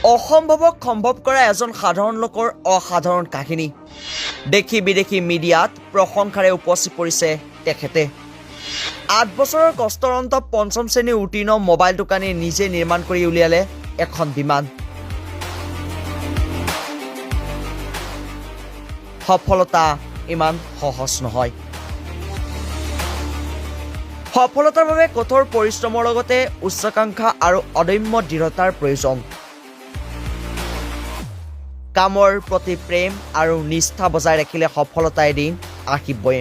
অসম্ভৱক সম্ভৱ কৰা এজন সাধাৰণ লোকৰ অসাধাৰণ কাহিনী। দেশী বিদেশী মিডিয়াত প্ৰশংসাৰে উপচি পৰিছে তেখেতে। 8 বছৰৰ কষ্টৰ অন্তত পঞ্চম শ্ৰেণী উত্তীৰ্ণ মোবাইল দোকানীয়ে নিজে নিৰ্মাণ কৰি উলিয়ালে এখন বিমান। সফলতা ইমান সহজ নহয়। সফলতাৰ বাবে কঠোৰ পৰিশ্ৰমৰ লগতে উচ্চাকাংক্ষা আৰু অদম্য দৃঢ়তাৰ প্ৰয়োজন। কামৰ প্ৰতি প্ৰেম আৰু নিষ্ঠা বজাই ৰাখিলে সফলতা এদিন আহিবই।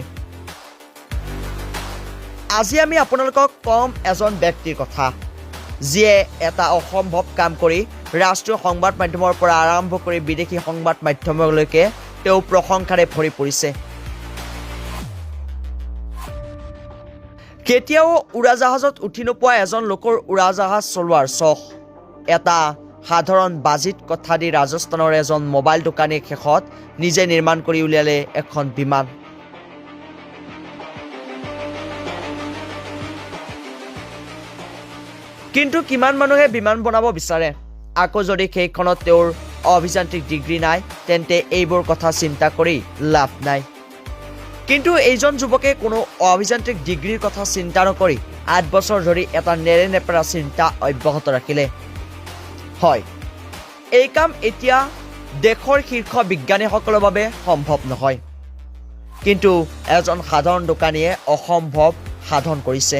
আজি আমি আপোনালোকক কম এজন ব্যক্তিৰ কথা, যিয়ে এটা অসম্ভৱ কাম কৰি ৰাষ্ট্ৰীয় সংবাদ মাধ্যমৰ পৰা আৰম্ভ কৰি বিদেশী সংবাদ মাধ্যমলৈকে তেওঁ প্ৰশংসাৰে ভৰি পৰিছে। কেতিয়াও উৰাজাহাজত উঠি নোপোৱা এজন লোকৰ উৰাজাহাজ চলোৱাৰ চখ। এটা সাধাৰণ বাজিত কথা দি ৰাজস্থানৰ এজন মোবাইল দোকানীয়ে শেষত নিজে নিৰ্মাণ কৰি উলিয়ালে এখন বিমান। কিন্তু কিমান মানুহে বিমান বনাব বিচাৰে? আকৌ যদি সেইখনত তেওঁৰ অভিযান্ত্ৰিক ডিগ্ৰী নাই, তেন্তে এইবোৰ কথা চিন্তা কৰি লাভ নাই। কিন্তু এইজন যুৱকে কোনো অভিযান্ত্ৰিক ডিগ্ৰীৰ কথা চিন্তা নকৰি 8 বছৰ ধৰি এটা নেৰেনেপেৰা চিন্তা অব্যাহত ৰাখিলে। হয়, এই কাম এতিয়া দেশৰ শীৰ্ষ বিজ্ঞানীসকলৰ বাবে সম্ভৱ নহয়, কিন্তু এজন সাধাৰণ দোকানীয়ে অসম্ভৱ সাধন কৰিছে।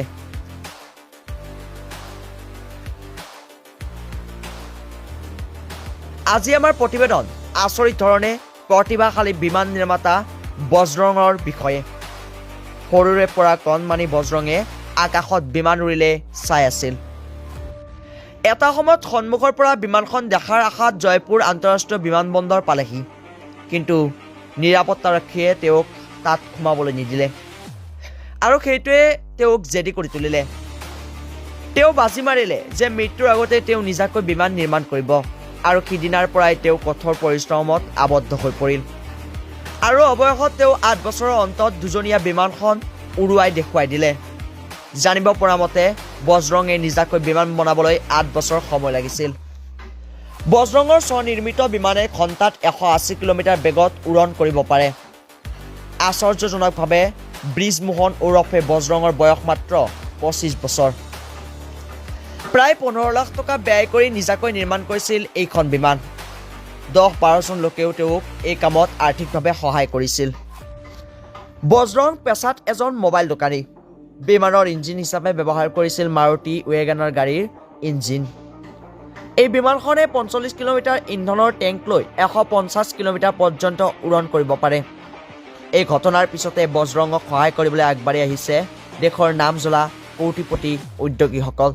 আজি আমাৰ প্ৰতিবেদন আচৰিত ধৰণে প্ৰতিভাশালী বিমান নিৰ্মাতা বজৰঙৰ বিষয়ে। সৰুৰে পৰা কণমানি বজৰঙে আকাশত বিমান উৰিলে চাই আছিল। এটা সময়ত সন্মুখৰ পৰা বিমানখন দেখাৰ আশাত জয়পুৰ আন্তঃৰাষ্ট্ৰীয় বিমানবন্দৰ পালেহি। কিন্তু নিৰাপত্তাৰক্ষীয়ে তেওঁক তাত সোমাবলৈ নিদিলে আৰু সেইটোৱে তেওঁক জেদী কৰি তুলিলে। তেওঁ বাজি মাৰিলে যে মৃত্যুৰ আগতে তেওঁ নিজাকৈ বিমান নিৰ্মাণ কৰিব আৰু সিদিনাৰ পৰাই তেওঁ কঠোৰ পৰিশ্ৰমত আবদ্ধ হৈ পৰিল আৰু অৱশেষত তেওঁ 8 বছৰৰ অন্তত দুজনীয়া বিমানখন উৰুৱাই দেখুৱাই দিলে। জানিব পৰা মতে, বজৰঙে নিজাকৈ বিমান বনাবলৈ 8 বছৰ সময় লাগিছিল। বজৰঙৰ স্বনিৰ্মিত বিমানে ঘণ্টাত 180 কিলোমিটাৰ বেগত উৰণ কৰিব পাৰে। আশ্চৰ্যজনকভাৱে ব্ৰিজমোহন ওৰফে বজৰঙৰ বয়স মাত্ৰ 25 বছৰ। প্ৰায় 15 লাখ টকা ব্যয় কৰি নিজাকৈ নিৰ্মাণ কৰিছিল এইখন বিমান। 10-12জন লোকেও তেওঁক এই কামত আৰ্থিকভাৱে সহায় কৰিছিল। বজৰং পেছাত এজন মোবাইল দোকানী। বিমানৰ ইঞ্জিন হিচাপে ব্যৱহাৰ কৰিছিল মাৰুতি ৱেগনাৰ গাড়ীৰ ইঞ্জিন। এই বিমানখনে 45 কিলোমিটাৰ ইন্ধনৰ টেংক লৈ 150 কিলোমিটাৰ পৰ্যন্ত উৰণ কৰিব পাৰে। এই ঘটনাৰ পিছতে বজৰঙক সহায় কৰিবলৈ আগবাঢ়ি আহিছে দেশৰ নাম জ্বলা কৌটিপতি উদ্যোগীসকল।